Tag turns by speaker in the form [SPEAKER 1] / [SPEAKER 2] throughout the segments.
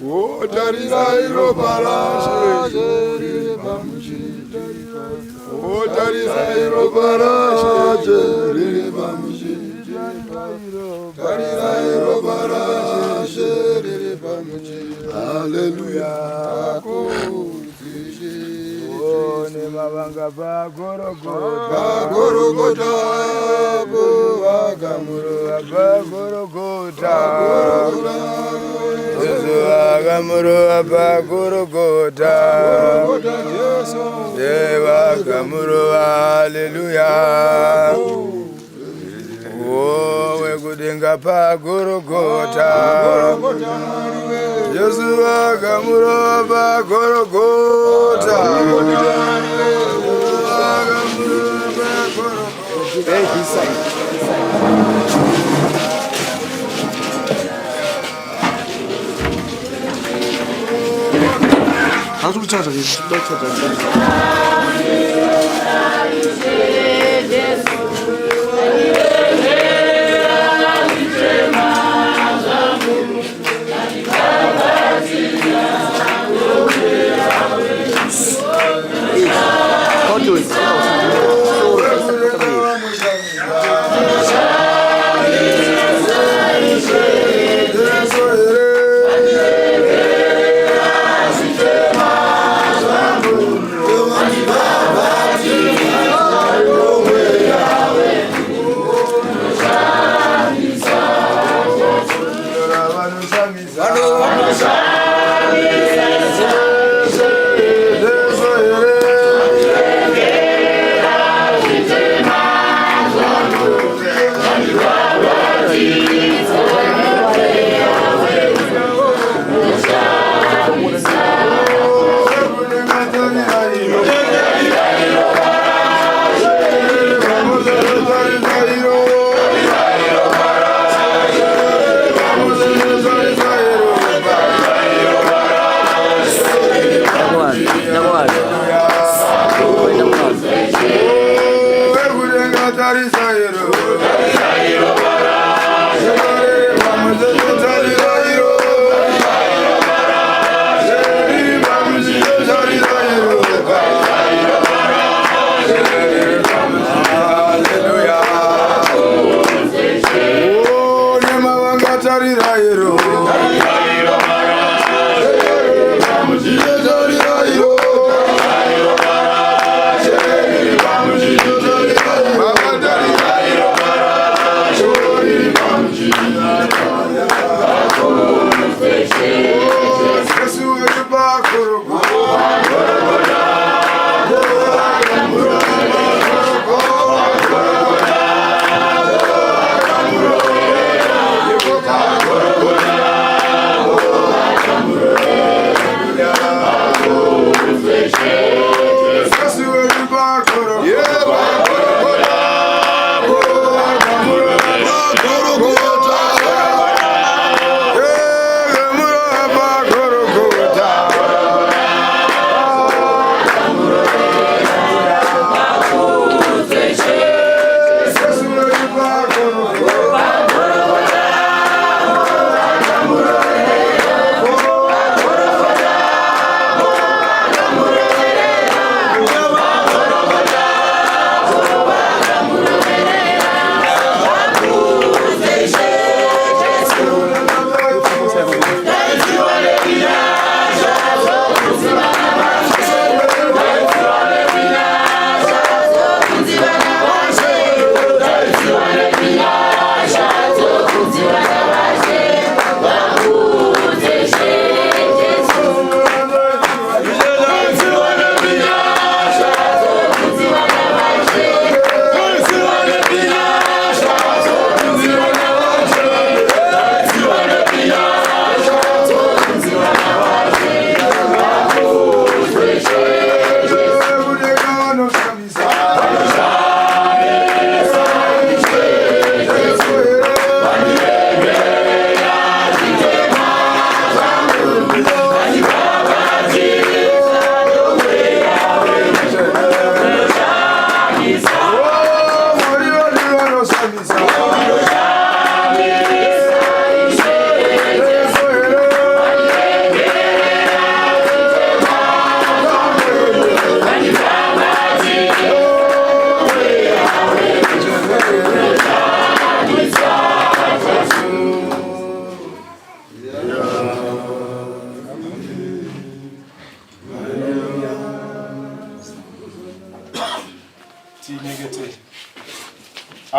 [SPEAKER 1] Oh, tarirai ropa rashe riri pamuchinjikwa. Oh, tarirai ropa rashe riri pamuchinjikwa. Tarirai ropa rashe riri pamuchinjikwa. Hallelujah.
[SPEAKER 2] Oh, nemavanga pagorogota.
[SPEAKER 1] Pagorogota po vakamurova.
[SPEAKER 2] Pagorogota. Jesu vakamurova pagorogota.
[SPEAKER 1] Jesu.
[SPEAKER 2] Vakamurova, haleluya. Oh, wekudenga pagorogota. Jesu vakamurova pagorogota. Vakamurova pagorogota.
[SPEAKER 3] Hey, this side. This side.
[SPEAKER 4] 가수로 찾아, 너 찾아.
[SPEAKER 3] Go to it.
[SPEAKER 2] Jesu.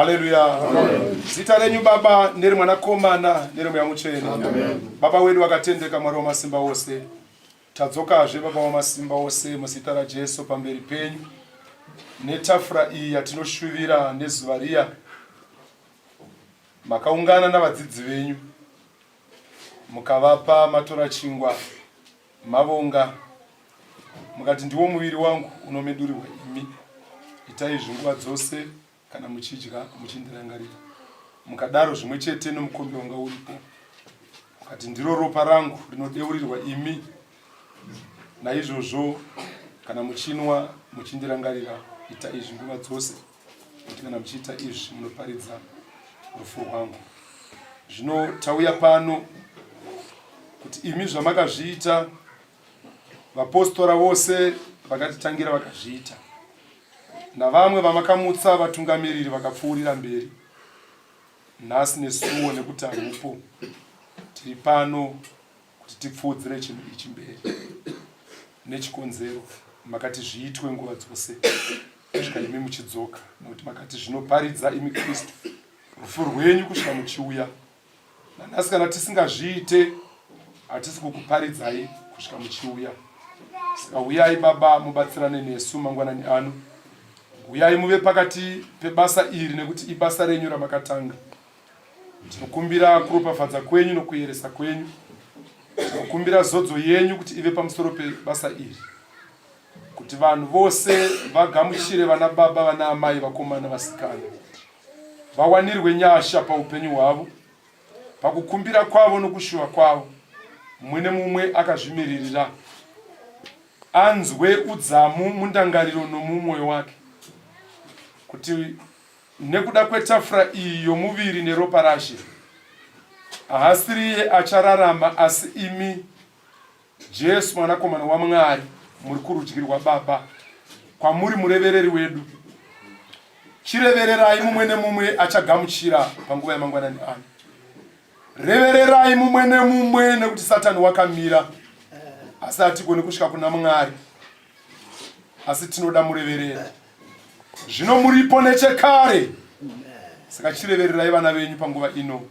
[SPEAKER 1] Haleluya. Zita renyu Baba neremwanakomana neremweya mutsvene. Baba wedu vakatendeka Mwari wamasimba ose. Tadzokazve Baba wamasimba ose muzita raJesu pamberi penyu netafura iyi yatinoshuvira nezuva riya makaungana navadzidzi venyu mukavapa matora chingwa mavonga mukati ndiwo muviri wangu unomedurirwa imi itai izvi nguva dzose kana muchidya muchindirangarira mukadaro zvimwe chete nomukombe wanga uripo mukati ndiro ropa rangu rinodeurirwa imi naizvozvo kana muchinwa muchindirangarira ita izvi nguva dzose kuti kana muchiita izvi munoparidza rufu rwangu zvino tauya pano kuti imi zvamakazviita vapostora vose vakatitangira vakazviita navamwe vamakamutsa vatungamiriri vakapfuurira mberi nhasi nesuwo nekuti hamupo tiri pano kuti tipfuudzire chinhu ichi mberi nechikonzero makati zviitwe nguva dzose kusvika imi muchidzoka nokuti makati zvinoparidza imi kristu rufu rwenyu kusvika muchiuya nanhasi kana tisingazviite hatisi kukuparidzai kusvika muchiuya saka uyai baba mubatsirane nesu mangwanani ano uyai muve pakati pebasa iri nekuti ibasa renyu ramakatanga Tinokumbira kuropafadza kwenyu nokuyeresa kwenyu. Tinokumbira zodzo yenyu kuti ive pamusoro pebasa iri, kuti vanhu vose vagamuchire vana baba, vana amai, vakomana, vasikana, vawanirwe nyasha paupenyu hwavo, pakukumbira kwavo nokushuva kwavo, mumwe nemumwe akazvimiririra, anzwe udzamu mundangariro nomumwoyo wake, kuti Nekuda kwetafura iyi yomuviri neropa raShe, haasiriye achararama asi imi, Jesu Mwanakomana waMwari, muri kurudyi rwaBaba, kwamuri murevereri wedu. Chirevererai mumwe nemumwe achagamuchira panguva yamangwanani ano. Revererai mumwe nemumwe nekuti Satani wakamira, asi hatigoni kusvika kuna Mwari, asi tinoda murevereri. Zvino muripo nechekare, saka chirevererai vana venyu panguva ino.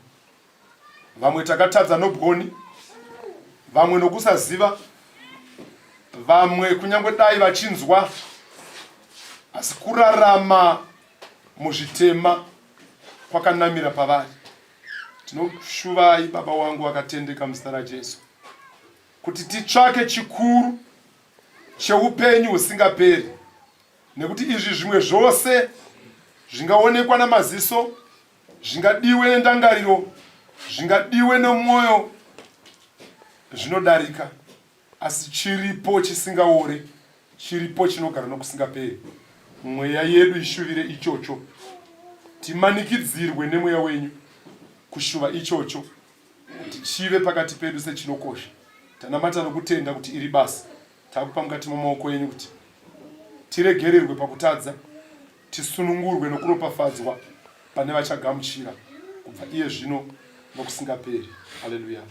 [SPEAKER 1] Vamwe takatadza nobwoni, vamwe nokusaziva, vamwe kunyange dai vachinzwa, asi kurarama muzvitema kwakanamira pavari. Tinokushuvai Baba wangu vakatendeka muzita raJesu kuti titsvake chikuru cheupenyu husingaperi nekuti izvi zvimwe zvose zvingaonekwa namaziso zvingadiwe nendangariro zvingadiwe nemwoyo zvinodarika asi chiripo chisingaore chiripo chinogara nokusingaperi mweya yedu ishuvire ichocho timanikidzirwe nemweya wenyu kushuva ichocho kuti chive pakati pedu sechinokosha tanamata nokutenda kuti iri basa takupa mukati mamaoko enyu kuti tiregererwe pakutadza tisunungurwe nokuropafadzwa pane vachagamuchira kubva iye zvino nokusingaperi haleluya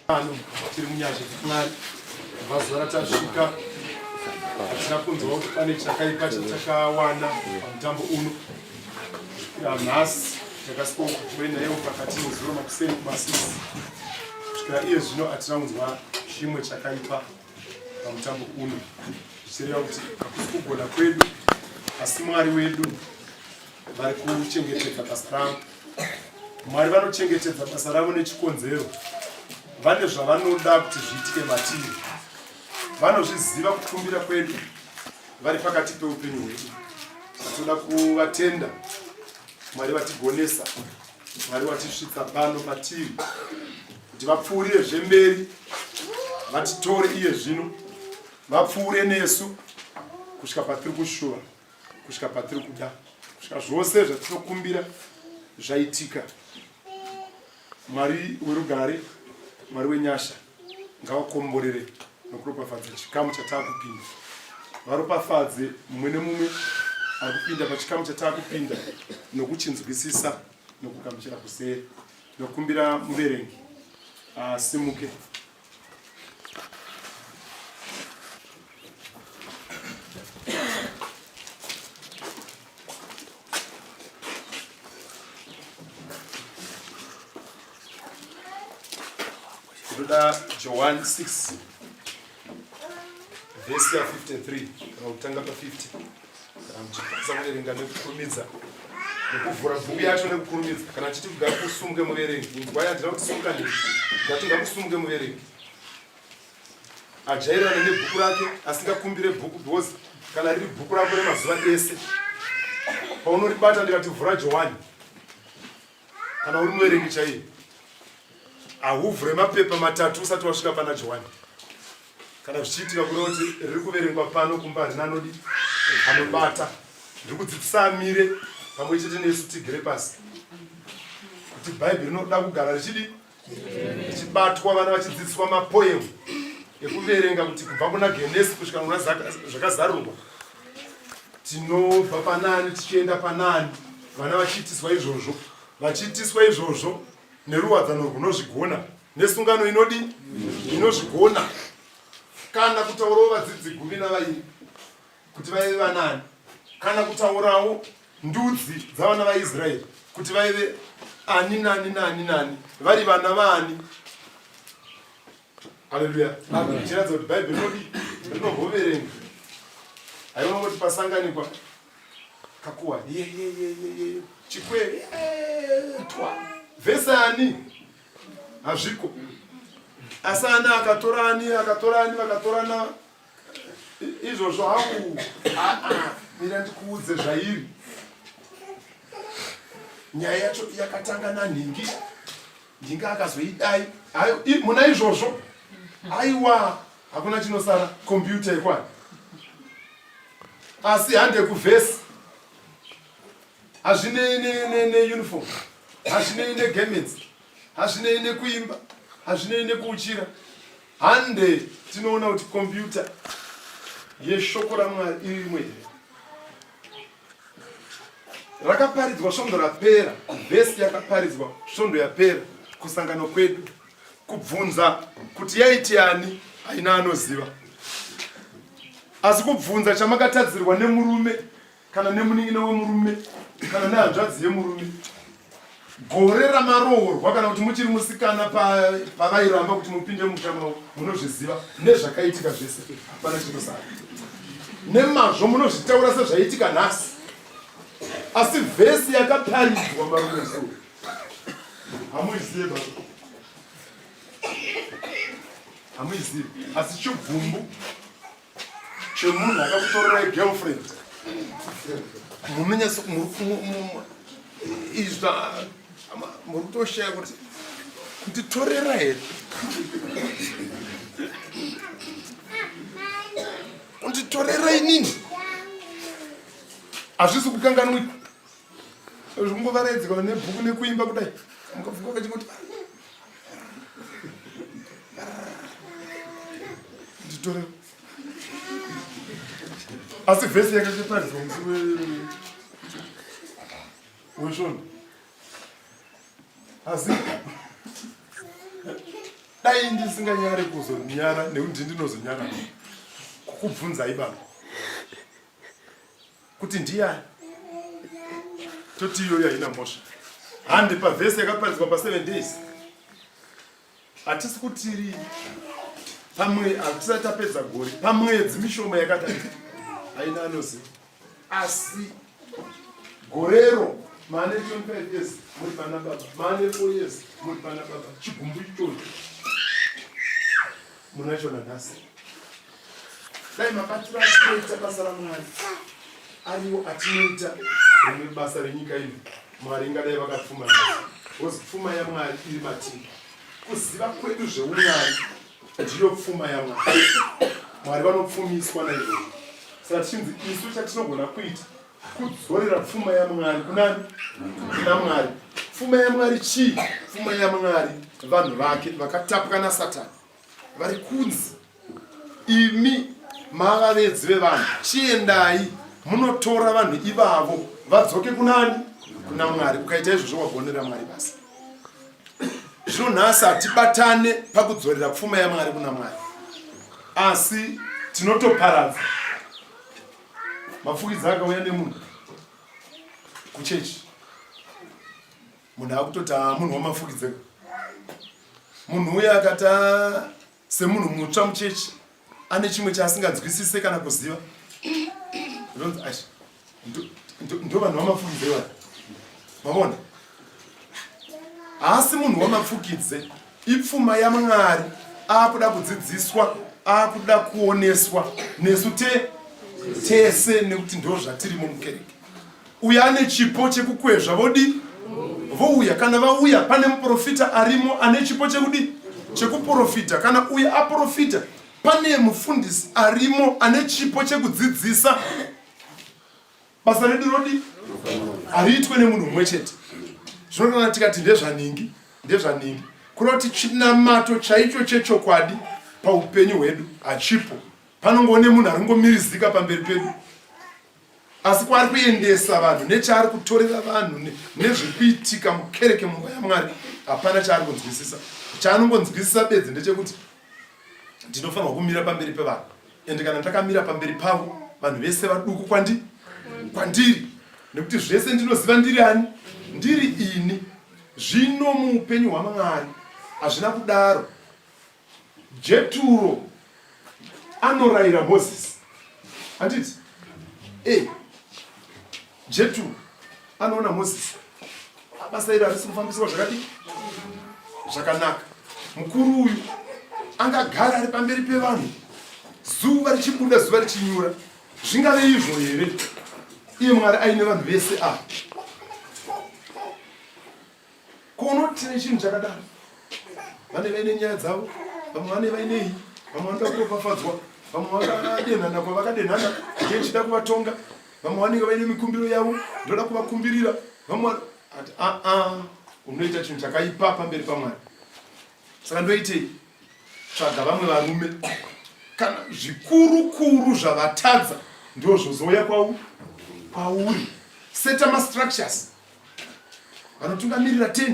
[SPEAKER 1] Pano tiri munyasha dzaMwari kubva zuva ratasvika hatina kunzwa kuti pane chakaipa chatakawana pamutambo uno kusvikira nhasi takasvika kujoina ivo pakati nezuro makuseni kumasisi kusvikira iye zvino hatina kunzwa chimwe chakaipa pamutambo uno zvichireva kuti hakusi kugona kwedu asi Mwari wedu vari kuchengetedza basa ravo Mwari vanochengetedza basa ravo nechikonzero. Vane zvavanoda kuti zviitike matiri. Vanozviziva kukumbira kwedu vari pakati peupenyu hwedu. Tinoda kuvatenda Mwari vatigonesa, Mwari vatisvitsa pano patiri kuti vapfuurire zvemberi, vatitore iye zvino, vapfuure nesu kusvika patiri kushuva. kusvika patiri kuda kusvika zvose zvatinokumbira zvaitika mwari werugare mwari wenyasha ngavakomborere nokuropafadza chikamu chataakupinda varopafadze mumwe nemumwe ari kupinda pachikamu chataakupinda nokuchinzwisisa nokugamuchira kuseri nokumbira muverengi asimuke Ndoda Johani 6 vhesi ya 53 kana kutanga pa 50 kana muchikwanisa kuverenga nekukurumidza nekuvhura bhuku yacho nekukurumidza kana chiti ngakusumuke muverengi inzwai handina kuti sumuka ndii ndati ngakusumuke muverengi ajairane nebhuku rake asingakumbire bhuku because kana riri bhuku rako remazuva ese paunoribata ndikati vhura johani kana uri muverengi chaiye ahuvhure mapepa matatu usati wasvika pana johani kana zvichiitika kureva kuti riri kuverengwa pano kumba harina anodi anobata ndiri kudzidzisa amire pamwe chete nesu tigere pasi kuti bhaibheri rinoda kugara richidi richibatwa vana vachidzidziswa mapoemu ekuverenga kuti kubva kuna genesi kusvika kuna zvakazarurwa tinobva panani tichienda panani vana vachiitiswa izvozvo vachiitiswa izvozvo neruwadzano rwunozvigona nesungano inodi inozvigona kana kutaurawo vadzidzi gumi navairi kuti vaive vanani kana kutaurawo ndudzi dzavana vaIsraeri kuti vaive ani nani nani nani vari vana vaani Haleluya. Chiratidza kuti Bhaibheri rinodi rinomboverenga. Haiwa kuti pasanganikwa kakuwa ye ye ye ye ye chikwe twa vese ani hazviko asi ani akatora ani akatora ani vakatorana izvozvo hau mira ndikuudze zvairi nyaya yacho yakatanga nanhingi Ndinga akazoidai muna izvozvo aiwa hakuna chinosara computer ikwani asi hande kuvhesi hazvinei neuniform hazvinei negarments hazvinei nekuimba hazvinei nekuuchira hande tinoona kuti computer yeshoko ramwari irimo here Rakaparidzwa svondo rapera, vhesi yakaparidzwa svondo yapera kusangano kwedu. Kubvunza kuti yaiti ani haina anoziva. Asi kubvunza chamakatadzirwa nemurume kana nemunin'ina wemurume kana nehanzvadzi yemurume gore ramaroorwa kana kuti muchiri musikana pavairamba kuti mupinde musha mavo munozviziva nezvakaitika zvese hapana chinosara nemazvo munozvitaura sezvaitika nhasi asi vhesi yakaparidzwa marume so hamuizive baba hamuizive asi chigumbu chemunhu akakutorerai girlfriend munonyatso izvi muri kutoshaya kuti kunditorera here kunditorera inini hazvisi kukanganwika zvikungovaraidzika nebhuku nekuimba kudai mukafunga kachingoti nditore asi vhesi yakachiparidzwa musi wesvondo asi dai ndisinganyare kuzonyara nekuti ndinozonyara kukubvunzai baba kuti ndiyani toti iyoyo haina mhosva handi pavhesi yakaparidzwa pa 7 days hatisi kutiri pamwe hatisati tapedza gore pamwedzi mishoma yakadarika haina anoziva asi gorero maane 25 years muri pana baba maane 4 years muri pana baba chigumbu ichocho munacho nanhasi Dai mabatiro atinoita basa raMwari ariwo atinoita rimwe basa renyika ino, Mwari ingadai vakapfuma nhasi. Because pfuma yaMwari iri matiri. Kuziva kwedu zveumwari ndiyo pfuma yaMwari. Mwari vanopfumiswa naizvozvo. Saka tichinzi isu chatinogona kuita kudzorera pfuma yaMwari kunani? Kuna Mwari. Pfuma yaMwari chii? Pfuma yaMwari vanhu vake vakatapwa naSatani. vari kunzi imi mava vedzi vevanhu chiendai munotora vanhu ivavo vadzoke kunani kuna mwari ukaita izvozvo wagonera mwari basa zvino nhasi hatibatane pakudzorera pfuma yamwari kuna mwari asi tinotoparadza mafukidzi akauya nemunhu kuchechi munhu akutoti haa munhu wamafukidze. Munhu uya akati ah, semunhu mutsva muchechi ane chimwe chaasinganzwisise kana kuziva. Ndonzi ash ndo vanhu vamapfukidze vaya. Maona? Haasi munhu wamapfukidze. Ipfuma yaMwari akuda kudzidziswa, akuda kuoneswa nesu te tese nekuti ndo zvatirimo mukereke. Uyo ane chipo chekukwezva vodi vouya. Kana vauya pane muprofita arimo ane chipo chekudi chekuprofita. Kana uyo aprofita pane mufundisi arimo ane chipo chekudzidzisa. Basa redu rodi hariitwe nemunhu mumwe chete. Zvino kana tikati ndezvaningi ndezvaningi, kureva kuti chinamato chaicho chechokwadi paupenyu hwedu hachipo. Panongove nemunhu ari kungomirizika pamberi pedu asi kwaari kuendesa vanhu nechaari kutorera vanhu nezviri kuitika mukereke mumba yamwari hapana chaari kunzwisisa chaanongonzwisisa bedzi ndechekuti ndinofanirwa kumira pamberi pevanhu ende kana ndakamira pamberi pavo vanhu vese vaduku kwandi kwandiri nekuti zvese ndinoziva ndiri ani ndiri ini zvino muupenyu hwamwari hazvina kudaro Jeturo anorayira Mozisi. Handiti? Eh. Jeturo anoona Mozisi. Basa iri harisi kufambiswa zvakadii? Zvakanaka. Mukuru uyu angagara ari pamberi pevanhu zuva richibuda zuva richinyura. Zvingave izvo here? Iye Mwari aine vanhu vese ava. Ko unoti tine chinhu chakadaro? Vane vaine nyaya dzavo, vamwe vane vainei, vamwe vanoda kuropafadzwa, vamwe vakadenhana kwavakadenhana, ndiye ndichida kuvatonga, vamwe vanenge vaine mikumbiro yavo, ndoda kuvakumbirira, vamwe ati aa unoita chinhu chakaipa pamberi paMwari. Saka ndoitei? Tsvaga vamwe varume kana zvikuru kuru zvavatadza ndozvozouya kwauri. Seta mastructures vanotungamirira 10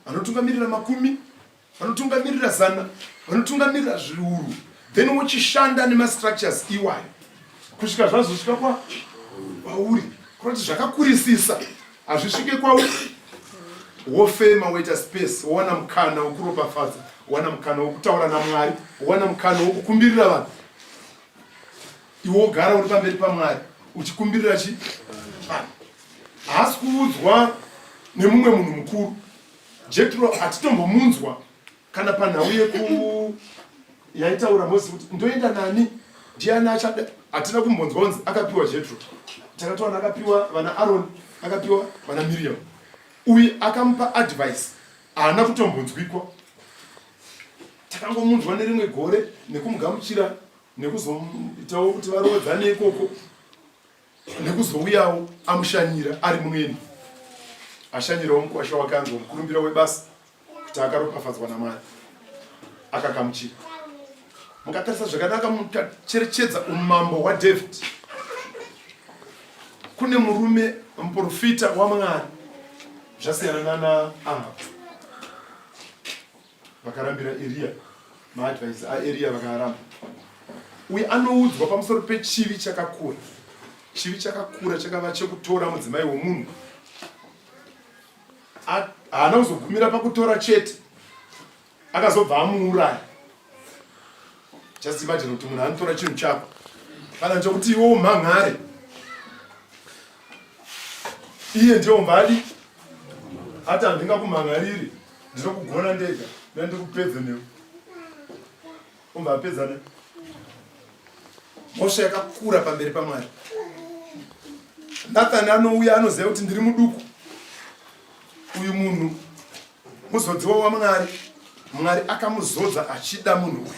[SPEAKER 1] vanotungamirira makumi vanotungamirira zana vanotungamirira zviuru then wochishanda nemastructures iwayo kusvika zvazosvika kwa kwauri kurati zvakakurisisa hazvisvike kwauri wofema woita space wowana mukana wekuropafadza wowana mukana wekutaura namwari wowana mukana wekukumbirira vanhu Iwe wogara uri pamberi paMwari uchikumbirira chi vanhu. Haasi kuudzwa nemumwe munhu mukuru. Jetro hatitombomunzwa kana panhau yeku yaitaura Moses kuti ndoenda nani ndiani achada hatina kumbonzwa kunzi akapiwa Jetro. Takatowana akapiwa vana Aaron, akapiwa vana Miriam. Uyu akamupa advice haana kutombonzwikwa. Takangomunzwa nerimwe gore nekumugamuchira nekuzoitawo kuti varodzane ikoko nekuzouyawo amushanyira ari mweni ashanyirawo mukwasha wake anzwa mukurumbira webasa kuti akaropafadzwa namwari akagamuchira mukatarisa zvakanaka mukacherechedza umambo hwadavid kune murume muprofita wamwari zvasiyana nana ahabu Vakarambira Eriya maadvice aEriya vakaaramba. Uye anoudzwa pamusoro pechivi chakakura. Chivi chakakura chakava chekutora mudzimai womunhu. Haana kuzogumira pakutora chete, akazobva amuuraya. Just imagine kuti munhu anotora chinhu chako kana chokuti iwe umhan'are iye ndiye umbadi ati handingakumhan'ariri ndinokugona ndega nda ndikupedze newe umba apedza ne mhosva yakakura pamberi pamwari nathani anouya anoziva kuti ndiri muduku uyu munhu Muzodziwa waMwari, Mwari akamuzodza achida munhu uyu.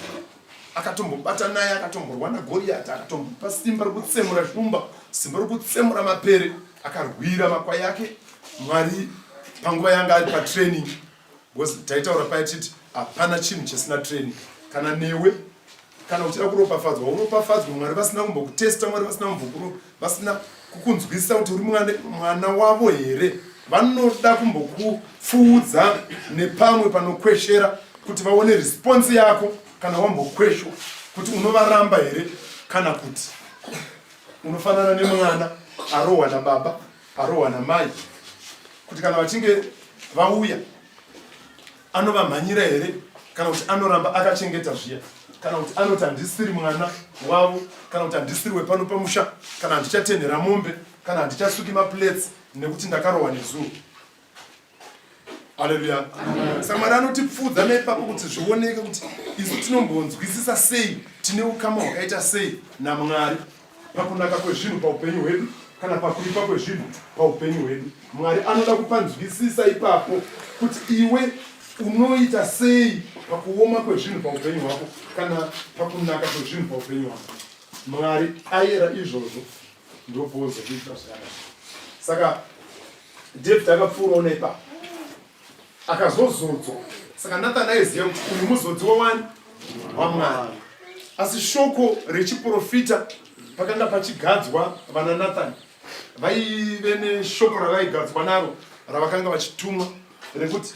[SPEAKER 1] Akatombobata naye, akatomborwa naGoriati, akatombopa simba rokutsemura shumba, simba rokutsemura mapere, akarwira makwai ake. Mwari panguva yanga ari patraining, because taitaura paya titi hapana chinhu chisina training. Kana newe kana uchida kuropafadzwa uropafadzwe Mwari vasina kumbokutesta, Mwari vasina kumbokuro vasina kukunzwisisa kuti uri mwana wavo here vanoda kumbokupfuudza nepamwe panokweshera kuti vaone response yako kana wambokweshwa kuti unovaramba here kana kuti unofanana nemwana arohwa nababa arohwa namai kuti kana vachinge vauya. Anovamhanyira here kana kuti anoramba akachengeta zviya kana kuti anoti handisiri mwana wavo kana kuti handisiri wepano pamusha kana handichatenhera mombe kana handichasuki maplates nekuti ndakarohwa nezuro. Aleluya. Saka Mwari anotipfuudza neipapo kuti zvioneke kuti isu tinombonzwisisa sei, tine ukama hwakaita sei naMwari pakunaka kwezvinhu paupenyu hwedu kana pakuipa kwezvinhu paupenyu hwedu. Mwari anoda kupanzwisisa ipapo kuti iwe unoita sei pakuoma kwezvinhu paupenyu hwako kana pakunaka kwezvinhu paupenyu hwako. Mwari ayera izvozvo ndopozokuita zvakanaka. Saka David akapfuurawo neipapo akazozodzwa. Saka Nathan aiziva kuti uyu muzodziwa wani waMwari. Asi shoko rechiprofita pakanga pachigadzwa vana Nathan vaive neshoko ravaigadzwa naro ravakanga vachitumwa rekuti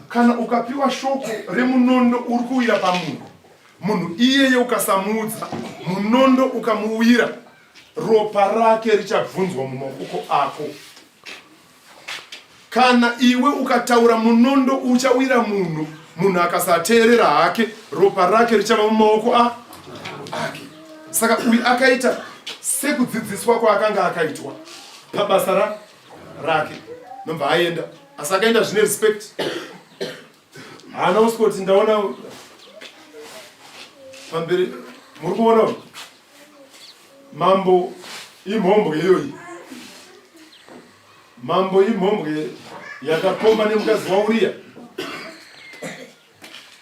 [SPEAKER 1] kana ukapiwa shoko remunondo uri kuwira pamunhu munhu iyeye ukasamuudza munondo ukamuwira ropa rake richabvunzwa mumaoko ako. Kana iwe ukataura munondo uchawira munhu, munhu akasateerera hake, ropa rake richava mumaoko a ake. Saka uyu akaita sekudzidziswa kwaakanga akaitwa pabasa ra rake, nobva aenda, asi akaenda zvine respect. Haana usikuti ndaona pamberi, muri kuona Mambo imhombwe iyoyi. Mambo imhombwe yakakomba nemukadzi waUriya.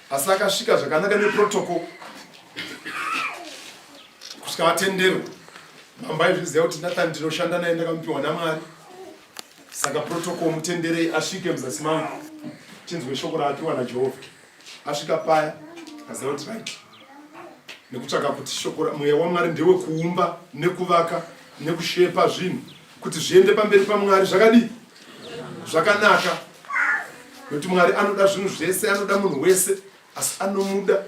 [SPEAKER 1] Asi akasvika zvakanaka neprotocol kusvika atenderwa. Mambo aizviziva kuti Nathan ndinoshanda naye ndakamupiwa naMwari. Saka protocol mutenderei asvike muzasi mangu tinzwe shoko raapiwa naJehovha. Asvika paya akaziva kuti right nekutsvaka kuti shoko mweya waMwari ndewekuumba nekuvaka nekushepa zvinhu kuti zviende pamberi paMwari zvakadii zvakanaka nekuti Mwari anoda zvinhu zvese anoda munhu wese asi anomuda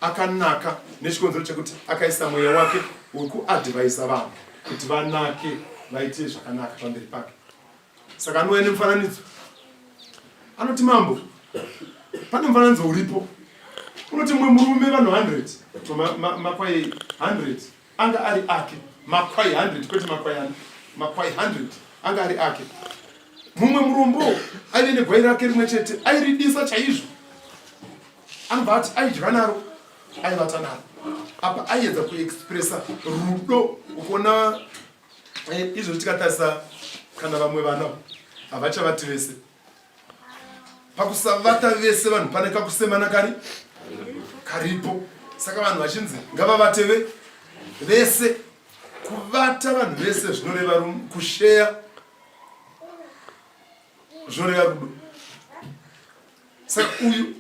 [SPEAKER 1] akanaka nechikonzero chekuti akaisa mweya wake wekuadvaisa vanhu kuti vanake vaite zvakanaka pamberi pake Saka anouya nemufananidzo anoti, mambo, pane mufananidzo uripo unoti mumwe murume vanhu 100 makwai 100 anga ari ake, makwai 100 kwete makwai ana, makwai 100 anga ari ake. Mumwe murombo aive negwai rake rimwe chete, airidisa chaizvo, anobva ati aidya naro, aivata naro. Apa aiedza kuexpressa rudo ukuona Eh, izvozvi tikatarisa kana vamwe vana havachavati vese pakusavata vese vanhu pane kakusemana kari karipo saka vanhu vachinzi ngavavate ve vese kuvata vanhu vese zvinoreva kusheya zvinoreva rudo saka uyu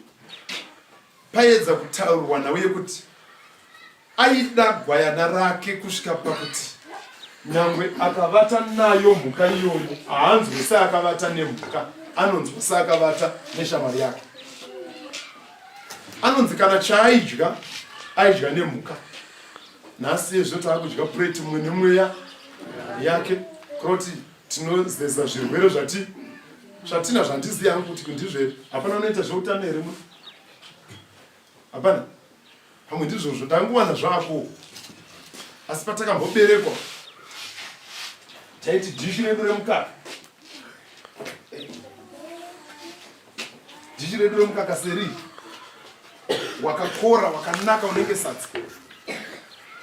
[SPEAKER 1] Paiedza kutaurwa nhau yekuti aida gwayana rake kusvika pakuti nyangwe akavata nayo mhuka iyoyo haanzwe seakavata nemhuka, anonzwa seakavata neshamwari yake. Anonzi kana chaaidya aidya nemhuka. Nhasi yezvo taakudya pureti mumwe nemweya yake kuroti tinozeza zvirwere zvati zvatina zvandiziva hangu kuti ndizvo hapana unoita zveutano here muno hapana pamwe ndizvozvo ndangowana zvako asi patakamboberekwa taiti dhishi redu remukaka dhishi redu remukaka seri wakakora wakanaka unenge sadza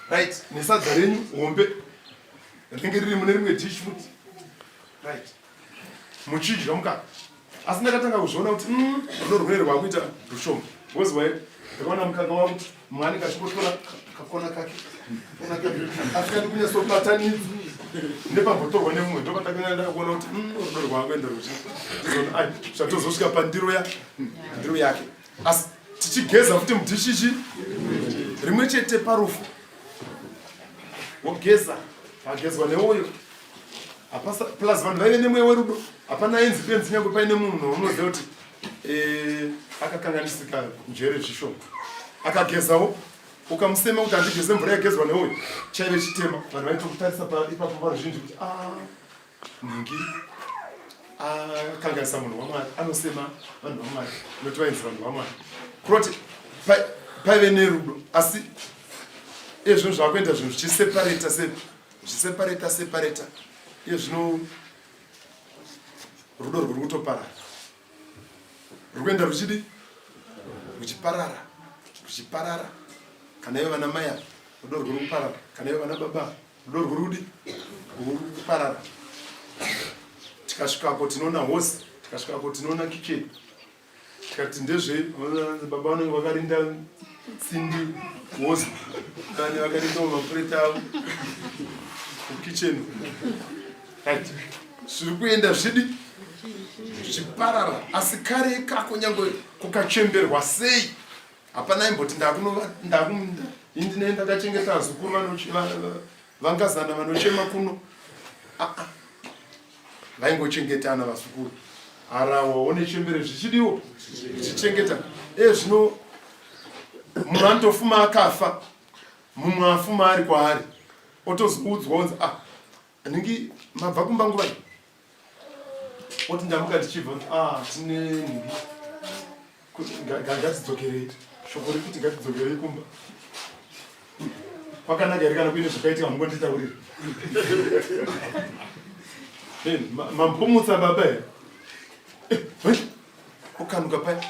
[SPEAKER 1] right nesadza renyu hombe rinenge riri mune rimwe dhishi futi right muchidya mukaka asi ndakatanga kuzviona kuti mm, rudo rwune rwakuita rushoma because why ndakaona mukaka wakuti mumwe anenge achingotora kakona kake asi kandi kunyatsobatanidza nepambotorwa nemumwe ndopandakanga ndakuona kuti mm, rudo rwakuenda ruchi zvatozosvika pandiro ya ndiro yake asi tichigeza futi mudhishichi rimwe chete parufu wogeza pagezwa neuyo Hapasa plus vanhu vaive nemweya werudo. Hapana ainzi benzi nyangwe paine munhu waunoziva kuti eh, akakanganisika njere zvishoma. Akagezawo ukamusema kuti handigeze mvura yagezwa neuyu chaive chitema. Vanhu vaitokutarisa ipapo paruzhinji kuti ah nhingi. Akanganisa munhu waMwari, anosema vanhu vaMwari, noti vainzi vanhu vaMwari. Kuroti paive nerudo, asi iye zvino zvakuenda zvinhu zvichiseparata zvichiseparata separata, iye zvino rudo rwuri kutoparara, ruri kuenda ruchidi ruchiparara ruchiparara. Kana ivo vana mai ava, rudo rwuri kuparara. Kana ivo vana baba, rudo rwuri kudi rwuri kuparara. Tikasvikako tinoona hosi, tikasvikako tinoona kitchen, tikati ndezvei? Baba vanenge vakarinda tsindi hosi, vane vakarindawo mapureta avo kukitchen. Right, zviri kuenda zvidi zvichiparara. Asi kare ikako, nyange kukachemberwa sei, hapana aimboti ndine ndakachengeta vazukuru vangazana vanochema kuno. Aa, vaingochengetana vazukuru, harawawo nechembere zvichidiwo zvichichengeta. E zvino munhu anotofuma akafa, mumwe afuma ari kwaari, otozoudzwa onzi, ah, nhingi mabva kumba nguvai? Oti ndamuka tichibva. Ah, tine nhingi, ngatidzokerei. Shoko riri kuti ngatidzokerei kumba kwakanaka here? Kana kuine zvakaitika, mungonditaurira. Mambomutsa baba here? Ukanuka paya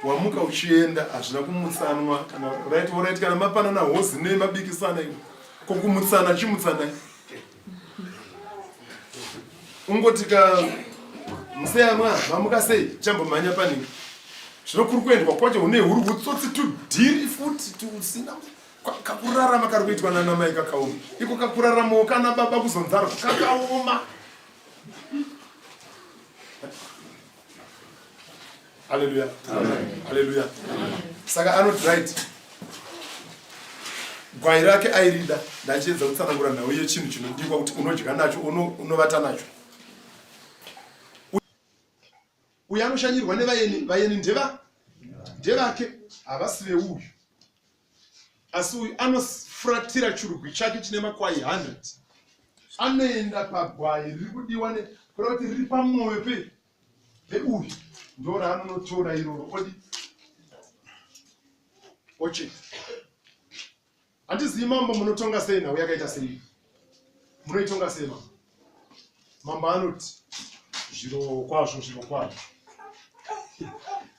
[SPEAKER 1] wamuka uchienda, hazvina kumutsanwa kana. Right, alright, kana mapanana hozi nei mabikisana iwe, kokumutsana chimutsanai. Ungoti ka museyamwa, mamuka sei? Chambomhanya panini. Zvino kuri kuendwa kwacho hune huri utsotsi tudhiri futi tusina kakurarama kari kuitwa nanamai kakaoma. Iko kakuraramawo kana baba kuzonzarwa kakaoma. Haleluya, haleluya. Saka anoti, right, gwai rake airida. Ndachiedza kutsanangura nhau yechinhu chinodikwa kuti unodya nacho, unovata nacho. Uyo anoshanyirwa nevaeni, vaeni ndeva ndevake, havasi veuyu. Asi uyu anofuratira churugwi chake chine makwai 100, anoenda pagwai riri kudiwa, kureva kuti riri pamwoyo peuyu, ndo raanonotora iroro, odi oche. Handizivi mambo munotonga sei nhau yakaita sei, munoitonga sei mambo? Mambo anoti, zviro kwazvo, zviro kwazvo,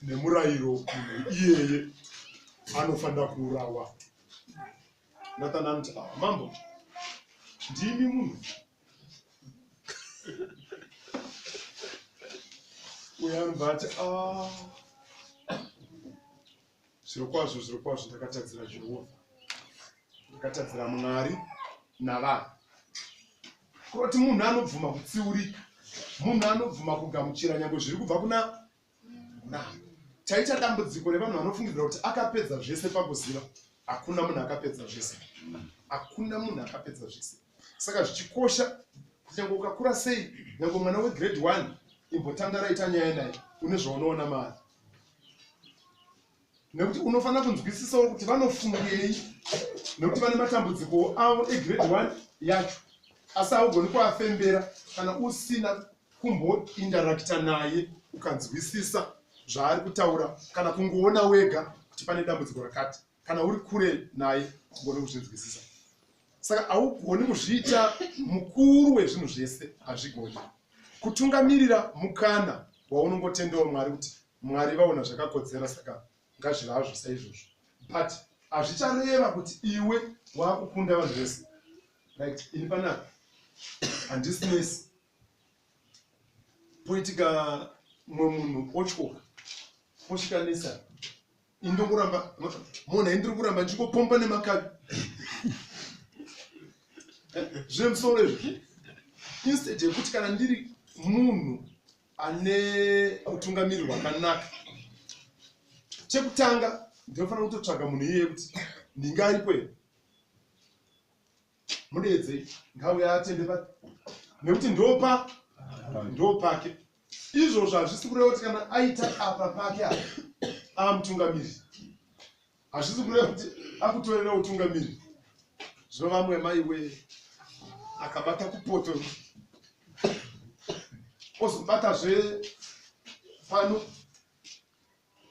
[SPEAKER 1] nemurayiro munhu iyeye anofanira kuurawa. Nathan anoti, ah, mambo, ndimi munhu uyo. Anobva ati, ah, zviro kwazvo, zviro kwazvo, ndakatadzira Jehovha, ndakatadzira Mwari navanhu. Kuroti munhu anobvuma kutsiurika, munhu anobvuma kugamuchira nyange zviri kubva kuna kuna. Taita dambudziko revanhu vanofungidzira kuti akapedza zvese pakuziva. Hakuna munhu akapedza zvese, hakuna munhu akapedza zvese. Saka zvichikosha kuti nyange ukakura sei, nyange mwana wegrade 1, imbotanga raita nyaya naye, une zvaunoona maari, nekuti unofanira kunzwisisawo kuti vanofungei, nekuti vane matambudziko avo egrade 1 yacho, asi haugoni kuafembera kana usina kumboindarakita naye ukanzwisisa zvaari kutaura, kana kungoona wega kuti pane dambudziko rakati. Kana uri kure naye, ugone kuzvinzwisisa. Saka haugoni kuzviita mukuru wezvinhu zvese, hazvigoni. Kutungamirira mukana waunongotendawo Mwari kuti Mwari vaona zvakakodzera, saka ngazvivazvo saizvozvo, but hazvichareva kuti iwe waakukunda vanhu vese. Right, ini panapa handisi nesi. Poitika mumwe munhu otyoka, posvika nesa, indokuramba mona, indiri kuramba ndichingopomba nemakavi zvine musoro izvi, instead yekuti kana ndiri munhu ane utungamiri hwakanaka, chekutanga ndinofanira kutotsvaga munhu iyeye kuti ndinge aripo here, mudeedzei, ngauya atende pa nekuti ndopa ndopake. Izvozvo hazvisi kureva kuti kana aita apa pake apa amutungamiri, hazvisi kureva kuti akutorera utungamiri. Zvino vamwe, maiwe, akabata kupoto. Ozobatazve pano,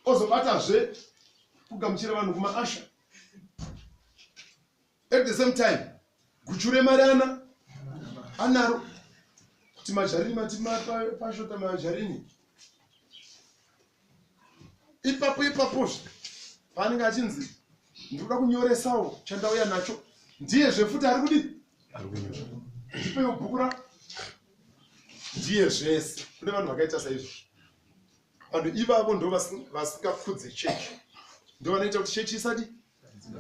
[SPEAKER 1] ozobatazve kugamuchira vanhu kumaasha. At the same time, guchu remari ana anaro kuti majarini mati pashota majarini. Ipapo ipapozve paanenge achinzi ndinoda kunyoresawo chandauya nacho, ndiyezve futi ari kudii? Ndipewo bhuku ra ndiye zvese. Kune vanhu vakaita saizvo. Vanhu ivavo ndo vasingakudze chechi, ndo vanoita kuti chechi isadi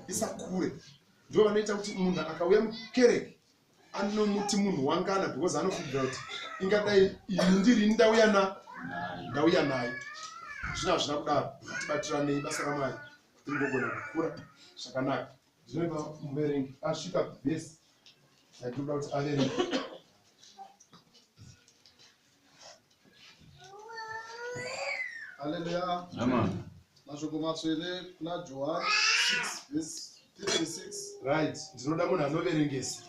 [SPEAKER 1] isakure, ndo vanoita kuti munhu akauya mukereke anomuti munhu wangana because anofungira kuti ingadai ini ndiri ndauya na ndauya naye. Zvino hazvina kudaro. Tibatiranei basa raMwari kuti rigogona kukura zvakanaka. Zvinoita muverengi asvika vhesi yatinoda kuti averenge.
[SPEAKER 4] Haleluya.
[SPEAKER 5] Amen.
[SPEAKER 4] Mashoko matsvene kuna Johani 6 verse 56.
[SPEAKER 1] Right, ndinoda munhu anoverengesa.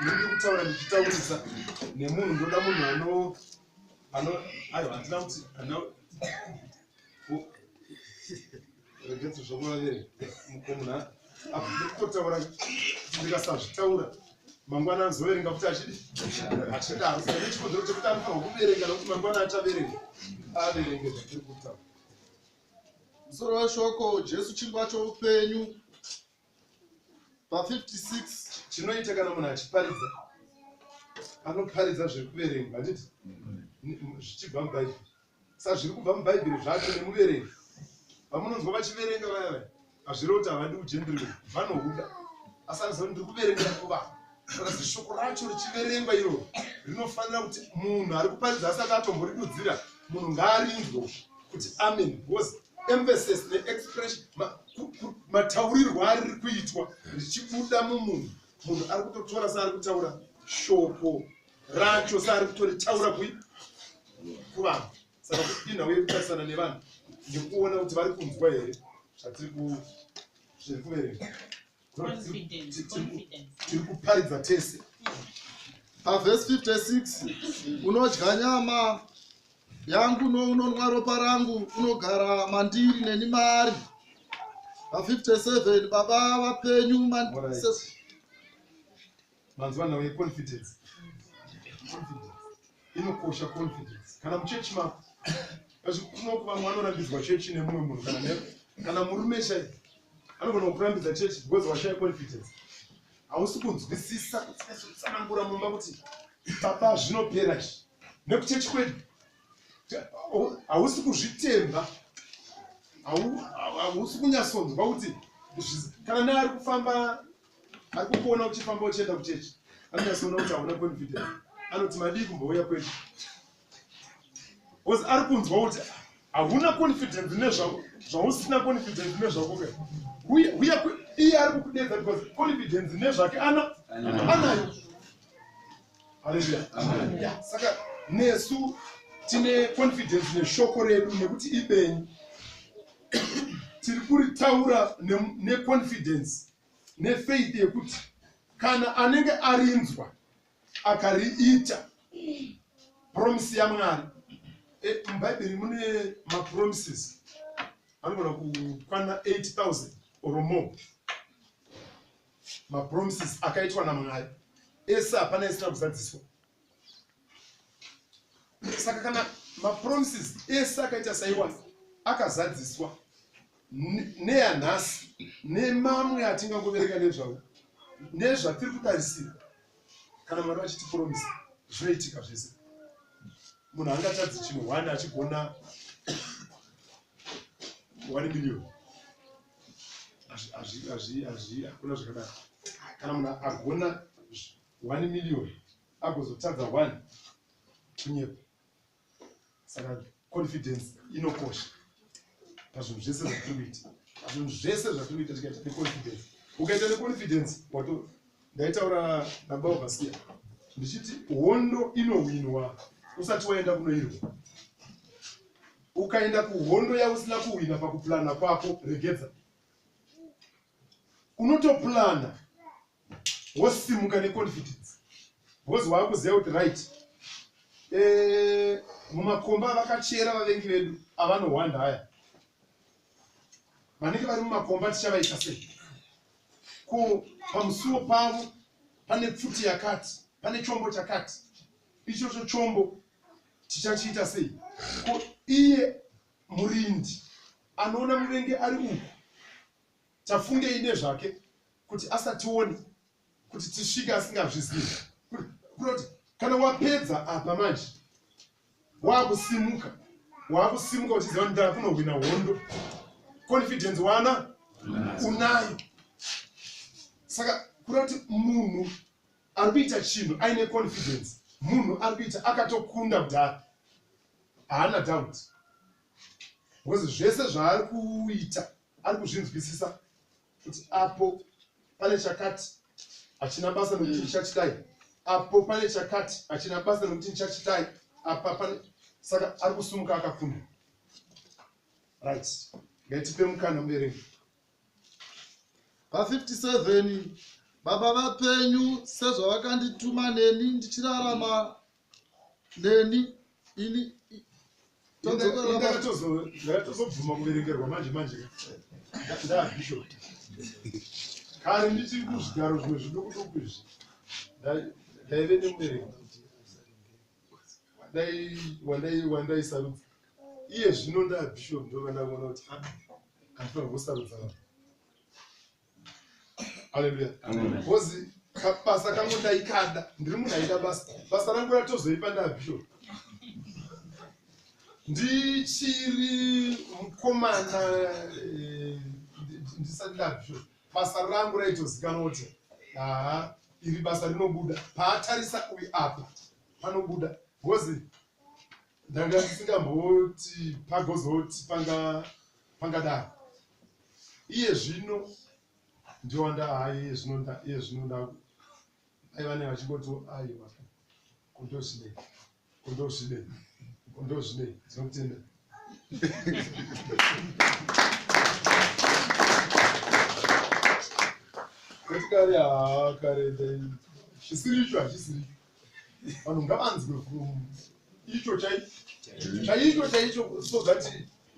[SPEAKER 1] Ndiri kutaura ndichitaurisa nemunhu, ndoda munhu ano ano aiwa, handina kuti handina regetso zvokuvaverenga mukomuna apo ndikutotaura ndikasazvitaura mangwana anozoverenga futi achidi achidaro. Saka nechikonzero chekuti anofanirwa kuverenga nokuti mangwana achaverenga averenge zvatiri kutaura.
[SPEAKER 4] Musoro weshoko, Jesu chingwa choupenyu. Pa 56.
[SPEAKER 1] Chinoita kana munhu achiparidza, anoparidza zviri kuverengwa, handiti? Zvichibva muBhaibheri. Saka zviri kubva muBhaibheri zvacho nemuverengi vamunonzwa vachiverenga vaya vaya, hazvirevi kuti havadi ujendiri, vanohuda, asi anoziva kuti ndiri kuverengera kuvanhu. Saka zishoko racho richiverengwa iroro rinofanira kuti munhu ari kuparidza asati atomboridudzira, munhu ngaarinzwe kuti amen, because emphasis neexpression, mataurirwo ariri kuitwa richibuda mumunhu, munhu ari kutotora seari kutaura shoko racho, seari kutoritaura kuvanhu. Saka inhau yekutarisana nevanhu nekuona kuti vari kunzwa here zvatiri zviri kuverenga.
[SPEAKER 6] Confidence, confidence.
[SPEAKER 1] Tiri kuparidza tese.
[SPEAKER 4] Pavhesi 56, unodya nyama yangu nounonwa ropa rangu unogara mandiri neni maari. Pa 57, baba vapenyu
[SPEAKER 1] Alright. Manzwa nhau yeconfidence. Confidence inokosha. Confidence kana muchechi mako, kunoku vamwe vanorambidzwa chechi nemumwe munhu, kana murume chai anogona kukurambidza chechi because washaya confidence. Hausi kunzwisisa kutsanangura mumba kuti baba zvinopera izvi nekuchechi kwedu. Hausi kuzvitemba, hausi kunyatsonzwa kuti kana neari kufamba ari kukuona uchifamba uchienda kuchechi, anonyatsoona kuti hauna confidence. Anoti madii kumbouya kwedu, because ari kunzwa kuti hauna confidence nezvako. Zvausina confidence nezvako ke uya iye ari kukudedza, because confidence nezvake ana anayo. Haleluya. Yeah, saka nesu tine confidence neshoko redu nekuti ibenyu. Tiri kuritaura neconfidence nefaith yekuti kana anenge arinzwa akariita, promise yaMwari. MuBhaibheri mune mapromises anogona kukwana 8000 or more. Mapromises akaitwa naMwari ese hapana isina kuzadziswa. Saka kana mapromises ese akaita saiwa akazadziswa, neyanhasi nemamwe atingangoverenga nezvavo nezvatiri kutarisira, kana Mwari vachitipromisa, zvinoitika zvese. Munhu angatadzi chinhu one achigona 1 million? Hakuna zvakadaro. Kana munhu agona 1 million agozotadza 1, kunyepa. Saka confidence inokosha pazvinhu zvese zvatiri kuita. Pazvinhu zvese zvatiri kuita, tikaita neconfidence, ukaita neconfidence wato. Ndaitaura nababa ndichiti hondo inohwinwa usati waenda kunoirwa. Ukaenda kuhondo yausina kuhwina pakuplana kwako, regedza. Unotoplana wosimuka neconfidence because waakuziva kuti right. Eh, mumakomba avakachera vavengi vedu avanohwanda aya vanenge vari mumakomba tichavaita sei ko pamusuwo pavo pane pfuti yakati pane chombo chakati ichocho chombo tichachiita sei ko iye murindi anoona muvengi ari uku tafungei nezvake kuti asatione kuti tisvike asingazvizivi kuti kana wapedza apa manje wakusimuka wakusimuka uchiziva kuti ndakunohwina hondo confidence wana unayo saka kuda kuti munhu ari kuita chinhu aine confidence munhu ari kuita akatokunda kudhara haana doubt because zvese zvaari kuita ari kuzvinzwisisa kuti apo pane chakati hachina basa nekuti ndichachidai apo pane chakati hachina basa nekuti ndichachidai apa pane saka ari kusumuka akakunda right ngaitipe mukana muverengi
[SPEAKER 4] Pa 57 Baba vapenyu sezvavakandituma neni ndichirarama neni ini
[SPEAKER 1] ndakatozobvuma kuverengerwa manje manje ndaabishop kare ndichiri kuzvigaro zvimwe zviduku duku izvi ndaive nemubereki wandaisarudza iye zvino ndaabishop ndova ndakuona kuti ah, handifanira kusarudza vanhu haleluya bcause kabasa kangu ndaikada ndiri munhu aida basa basa rangu ratozoipa ndaabishop ndichiri mukomana eh, ndisati ndabishop basa rangu raitozikanwa kuti haa iri basa rinobuda paatarisa uyu apa panobuda bcause ndanga ndisingamboti pagozoti panga pangadaro iye zvino ndiwanda haa iye zvino nda iye zvino nda aiva ne vachingoti aiwa kundozvidei kundozvidei kundozvidei ndinokutenda kuti kare haa kare chisiri icho hachisiri vanhu ngavanzwe from icho chaicho chaicho so that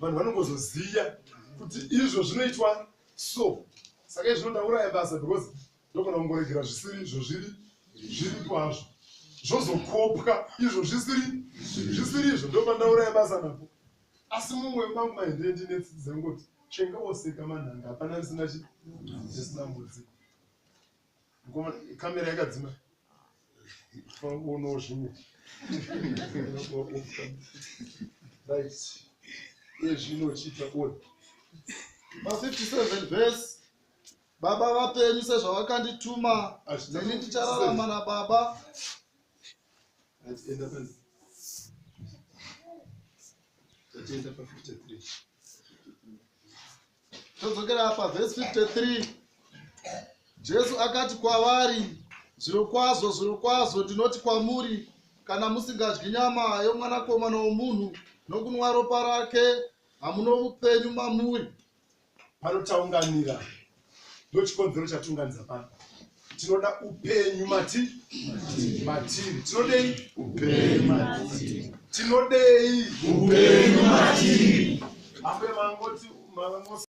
[SPEAKER 1] vanhu vanongozoziya kuti izvo zvinoitwa so saka izvino ndauraya basa because ndogona kungoregera zvisiri izvo zviri zviripo hazvo zvozokopwa izvo zvisiri zvisiri izvo ndopandauraya basa napo asi mumwe mangu maende ndine tsitsi dzangoti chenga woseka manhanga hapana risina chi risina mudzi Kamera yakadzima. Uno zvimwe. Right. Iye zvino chiita on.
[SPEAKER 4] Pa 57 verse Baba vapenyu sezvavakandituma neni ndichararama naBaba.
[SPEAKER 1] Right, enda pane. Tatienda pa 53.
[SPEAKER 4] Todzokera apa vhesi 53. Jesu akati kwavari, Zvirokwazvo, zvirokwazvo ndinoti kwamuri, kana musingadyi nyama yomwanakomana womunhu nokunwa ropa rake, hamuno upenyu mamuri.
[SPEAKER 1] Pano taunganira, ndochikonzero chatiunganidza pano. Tinoda upenyu mati matiri. Tinodei upenyu matiri. Tinodei upenyu matiri. Ambuya mangoti